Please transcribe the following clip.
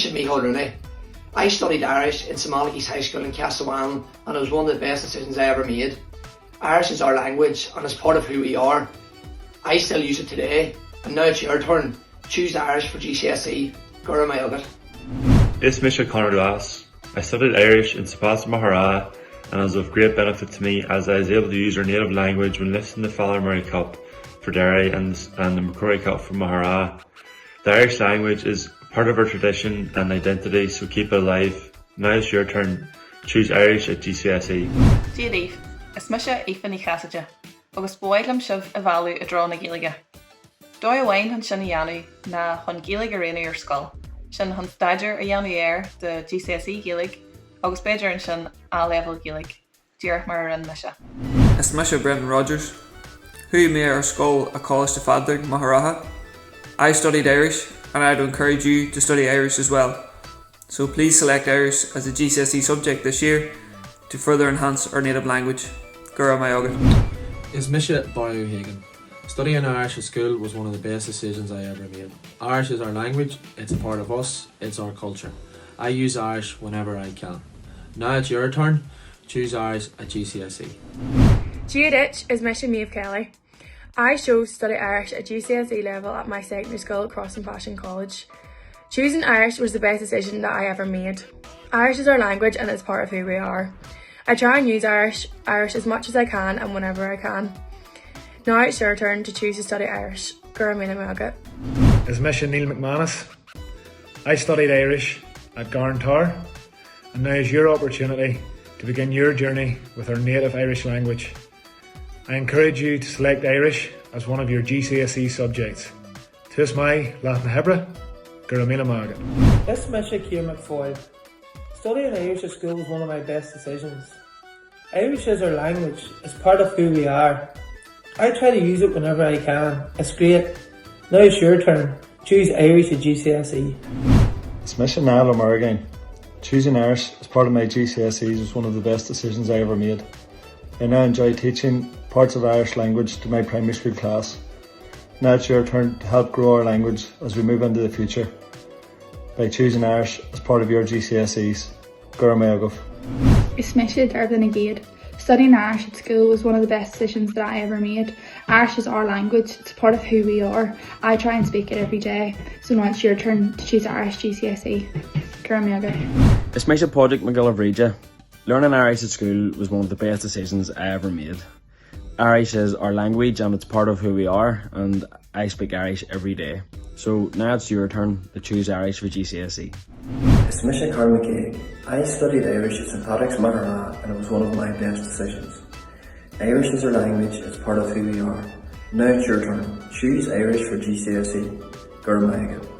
mise Micheál Rooney. I studied Irish in St Malachy's High School in Castleisland and it was one of the best decisions I ever made. Irish is our language and it's part of who we are. I still use it today and now it's your turn. Choose Irish for GCSE. Go raibh maith agat. Is mise Conor Glass. I studied Irish in St Pat's Maghera and it was of great benefit to me as I was able to use our native language when lifting the Father Murray Cup for Derry and, and the McCrory Cup for Maghera. The Irish language is part of our tradition and identity, so keep it alive. Now it's your turn. Choose Irish at GCSE. Dia daoibh, is mise Aoife Ní Chasaide, agus ba mhaith liom sibh a mhealladh i dtreo na Gaeilge. Dóigh amháin chun sin a dhéanamh ná chun Gaeilge a roghnú ar scoil, sin chun staidéar a dhéanamh air do GCSE Gaeilge agus b'fhéidir ansin A-Leibhéal Gaeilge. díreach mar a rinne mise. Is mise Brendan Rogers. Chuaigh mé ar scoil i Coláiste Phádraig, Machaire Rátha. I studied Irish and I'd encourage you to study Irish as well. So please select Irish as a GCSE subject this year to further enhance our native language. Go raibh maith agat. Is mise Barry O'Hagan. Studying Irish at school was one of the best decisions I ever made. Irish is our language, it's a part of us, it's our culture. I use Irish whenever I can. Now it's your turn, choose Irish at GCSE. Dia duit, is mise Maeve Kelly. I chose to study Irish at GCSE level at my secondary school Cross and Fashion College. Choosing Irish was the best decision that I ever made. Irish is our language and it's part of who we are. I try and use Irish, Irish as much as I can and whenever I can. Now it's your turn to choose to study Irish. Go raibh míle maith agat. Is mise Neil McManus. I studied Irish at Garntar and now is your opportunity to begin your journey with our native Irish language. I encourage you to select Irish as one of your GCSE subjects. Tús maith leat na hoibre, go raibh míle maith agat. Is mise Cian McFoyle. Studying Irish at school was one of my best decisions. Irish is our language, it's part of who we are. I try to use it whenever I can. It's great. Now it's your turn. Choose Irish at GCSE. Is mise Niall Ó Muirgeáin. Choosing Irish as part of my GCSEs was one of the best decisions I ever made. I now enjoy teaching parts of Irish language to my primary school class. Now it's your turn to help grow our language as we move into the future by choosing Irish as part of your GCSEs. Go raibh maith agaibh. Is mise Dearbhla Ní Ghéad. Studying Irish at school was one of the best decisions that I ever made. Irish is our language, it's part of who we are. I try and speak it every day. So now it's your turn to choose Irish GCSE. Go raibh maith agat. Is mise Pádraig Mac Giolla Bhríde. Learning Irish at school was one of the best decisions I ever made. Irish is our language and it's part of who we are and I speak Irish every day. So now it's your turn to choose Irish for GCSE. Is mise Carl McKay. I studied Irish at St Patrick's Maghera and it was one of my best decisions. Irish is our language, it's part of who we are. Now it's your turn. Choose Irish for GCSE. Go raibh maith agat.